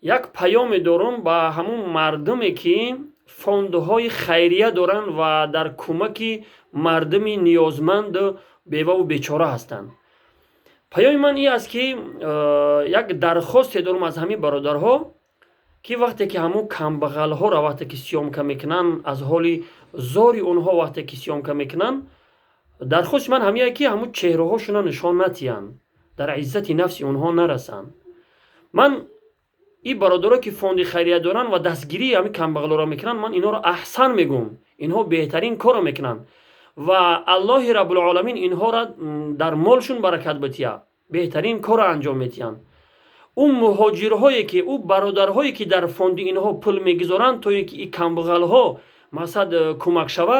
Як паёме дорум ба ҳамун мардуме, ки фондҳои хайрия доранд ва дар кӯмаки мардуми ниёзманду беваву бечора ҳастанд. Паёми ман ин аст, ки як дархосте дорум аз ҳамин бародарҳо, ки вақте ки ҳамун камбағалҳоро вақте ки съёмка мекунанд, аз ҳоли зори онҳо вақте ки съёмка мекунанд, дархости ман ҳамин, ки ҳамун чеҳраҳошонро нишон натиҳанд, дар иззати нафси онҳо нарасанд. Ман ин бародаро, ки фонди хайрия доранд ва дастгирии ҳамин камбағалҳоро мекунанд, ман инҳоро аҳсан мегӯм. Инҳо беҳтарин корро мекунанд ва Аллоҳи Раббулоламин инҳоро дар молшун баракат бития, беҳтарин корро анҷом метиҳанд. Ӯ муҳоҷирҳое ки, ӯ бародарҳое ки дар фонди инҳо пул мегузоранд, то ин ки ин камбағалҳо мақсад кӯмак шава,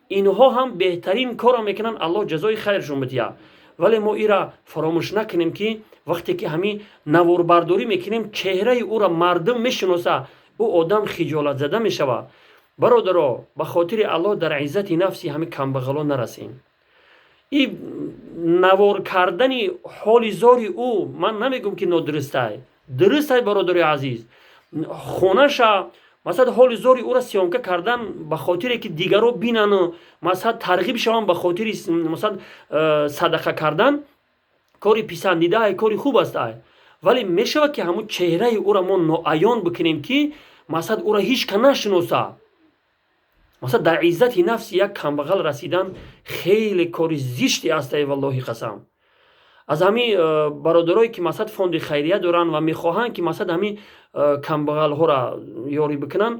инҳо ҳам беҳтарин корро мекунанд, Аллоҳ ҷазои хайршон бития. Вале мо ира фаромӯш накунем, ки вақте ки ҳамин наворбардорӣ мекунем, чеҳраи ӯро мардум мешиноса, ӯ одам хиҷолатзада мешавад. Бародаро, ба хотири Аллоҳ, дар иззати нафси ҳамин камбағало нарасем. И навор кардани ҳоли зори ӯ, ман намегӯм, ки нодурустай, дурустай, бародари азиз. Хонаша, масалан, ҳоли зори ӯро съёмка кардан ба хотире ки дигарро бинану, масалан, тарғиб шаванд ба хотири, масалан, садақа кардан, кори писандидаай, кори хуб астай. Вале мешавад, ки ҳамун чеҳраи ӯро мо ноаён бикунем, ки, масалан, ӯро ҳеҷ ка нашиноса. Масалан, дар иззати нафси як камбағал расидан хеле кори зиште астай, валлоҳи қасам. Аз ҳамин бародарое ки, масалан, фонди хайрия доранд ва мехоҳанд, ки, масалан, ҳамин камбағалҳоро ёрӣ бикунанд,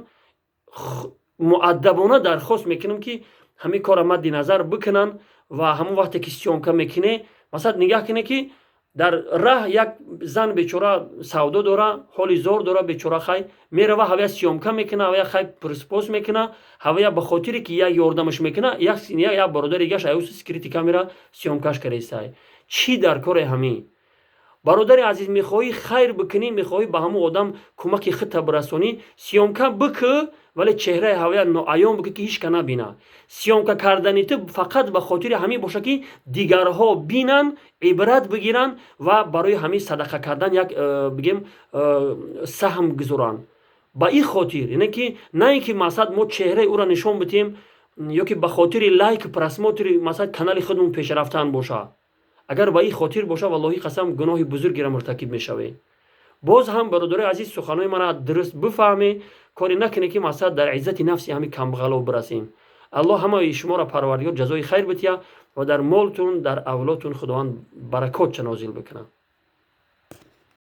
муаддабона дархост мекунем, ки ҳамин корро мадди назар бикунанд ва ҳамон вақте ки съёмка мекунӣ, масалан, нигаҳ кунед, ки дар раҳ як зан бечора савдо дора, ҳоли зор дора бечора, хай мерава, ҳавая съёмка мекуна, ҳавая хай пурспос мекуна, ҳавая ба хотире ки як ёрдамаш мекуна, як бародари дигаш аюси скрытый камера съёмкаш кардаистай. Чӣ дар кори ҳамин, бародари азиз? Мехоҳӣ хайр бикунӣ, мехоҳӣ ба ҳамон одам кӯмаки худта бирасонӣ, съёмка бикӯ, вале чеҳраи ҳавая ноаён бикӯ, ки ҳеҷ ка набина. Съёмка кардани ту фақат ба хотири ҳамин боша, ки дигарҳо бинанд, ибрат бигиранд ва барои ҳамин садақа кардан як бигем саҳм гузоранд. Ба ин хотир, яъне ки на ин ки, масалан, мо чеҳраи ӯро нишон бидиҳем ё ки ба хотири лайк, просмотри, масалан, канали худмон пешрафтан боша. Агар ба ин хотир боша, валлоҳи қасам, гуноҳи бузургеро муртакиб мешавед. Боз ҳам, бародарои азиз, суханои мана дуруст бифаҳмед. Коре накунед, ки, масалан, дар иззати нафси ҳамин камбағало бирасем. Аллоҳ ҳамаи шуморо Парвардигор ҷазои хайр бития ва дар молтун, дар авлодтун Худованд баракотча нозил бикунад.